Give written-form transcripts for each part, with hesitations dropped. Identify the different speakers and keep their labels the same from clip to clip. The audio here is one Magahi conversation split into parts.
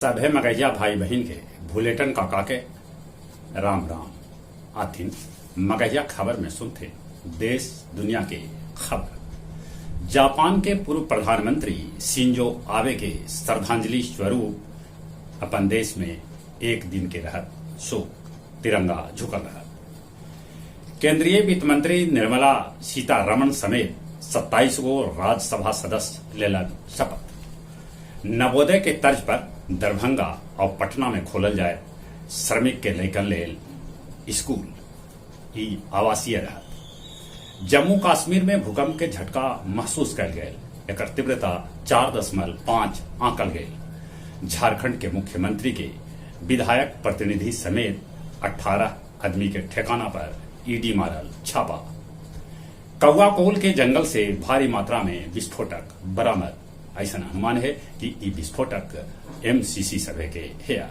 Speaker 1: सभे मगहिया भाई बहिन के भुलेटन काका के राम राम। आथिन मगहिया खबर में सुनथे देश दुनिया के खबर। जापान के पूर्व प्रधानमंत्री शिंजो आबे के श्रद्धांजलि स्वरूप अपन देश में एक दिन के रहत शोक, तिरंगा झुकल रहत। केंद्रीय वित्त मंत्री निर्मला सीतारमण समेत 27 गो राज्यसभा सदस्य लेलन शपथ। नवोदय के तर्ज पर दरभंगा और पटना में खोलल जाए श्रमिक के लइकन लेल स्कूल, ई आवासीय रहत। जम्मू कश्मीर में भूकंप के झटका महसूस कयल गेल, एकर तीव्रता 4.5 आंकल गेल। झारखंड के मुख्यमंत्री के विधायक प्रतिनिधि समेत 18 आदमी के ठिकाना पर ईडी मारल छापा। कौआकोल के जंगल से भारी मात्रा में विस्फोटक बरामद, ऐसा अनुमान है कि ई विस्फोटक एमसीसी सभे के हेया।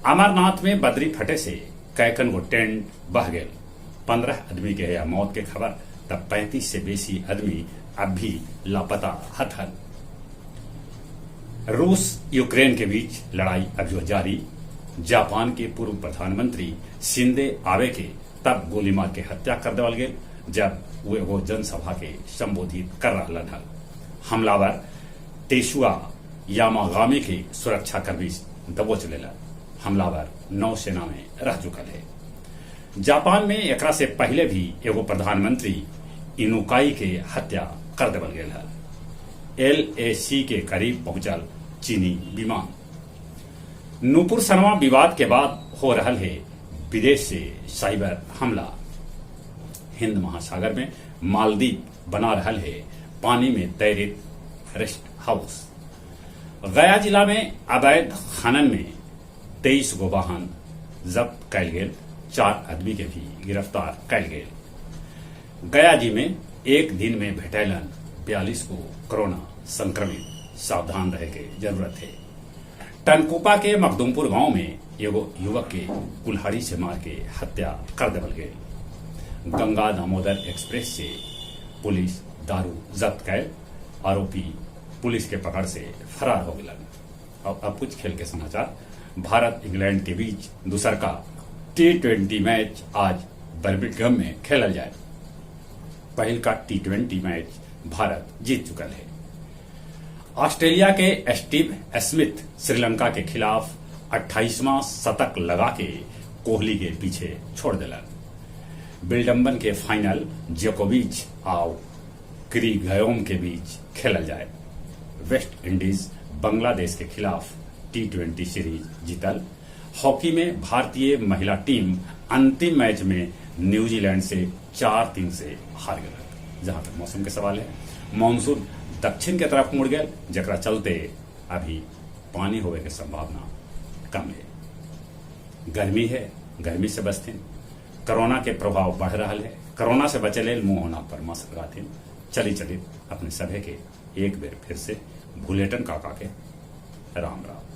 Speaker 1: अमरनाथ में बदरी फटे से कैकन गो टेंट बह गेल, 15 आदमी के हेया मौत के खबर, तब 35 से बेसी आदमी अब भी लापता हथन। रूस यूक्रेन के बीच लड़ाई अभियो जारी। जापान के पूर्व प्रधानमंत्री शिंदे आबे के तब गोली मार के हत्या कर देवल गेल जब वो एगो जनसभा के संबोधित कर रहलन हल। हमलावर तेशुआ यामागामी के सुरक्षाकर्मी दबोच लेलन। हमलावर नौसेना में रह चुकल है। जापान में एकरा से पहले भी एगो प्रधानमंत्री इनुकाई के हत्या कर देवल गेल हल। एलएसी के करीब पहुंचल चीनी विमान। नूपुर शर्मा विवाद के बाद हो रहल है विदेश से साइबर हमला। हिंद महासागर में मालदीप बना रहल है पानी में तैरित रेस्ट हाउस। गया जिला में अवैध खनन में 23 गो वाहन जब्त कयल गेल, 4 आदमी के भी गिरफ्तार कयल गेल। गया जी में एक दिन में भेटैलन 42 गो कोरोना संक्रमित, सावधान रहे के जरूरत है। टनकुपा के मखदुमपुर गांव में एगो युवक के कुल्हाड़ी से मार के हत्या कर देवल गेल। गंगा दामोदर एक्सप्रेस से पुलिस दारू जब्त कर आरोपी पुलिस के पकड़ से फरार हो गलन। और अब कुछ खेल के समाचार। भारत इंग्लैंड के बीच दूसर का टी20 मैच आज बर्मिंघम में खेलल जाए। पहल का टी20 मैच भारत जीत चुकल है। ऑस्ट्रेलिया के स्टीव स्मिथ श्रीलंका के खिलाफ 28वां शतक लगा के कोहली के पीछे छोड़ दिलन। बिल्डम्बन के फाइनल जोकोविच और क्रीगयोम के बीच खेलल जाए। वेस्ट इंडीज बांग्लादेश के खिलाफ टी20 सीरीज जीतल। हॉकी में भारतीय महिला टीम अंतिम मैच में न्यूजीलैंड से 4-3 से हार गई। जहां तक मौसम के सवाल है, मानसून दक्षिण के तरफ मुड़ गया, जकरा चलते अभी पानी होवे के संभावना कम है। गर्मी है, गर्मी से बचथिन। कोरोना के प्रभाव बढ़ रहा है, कोरोना से बचे लेल मुंह नाक पर मास्क लगाथिन। चली चली अपने सभे के एक बेर फिर से भुलेटन काका के राम राम।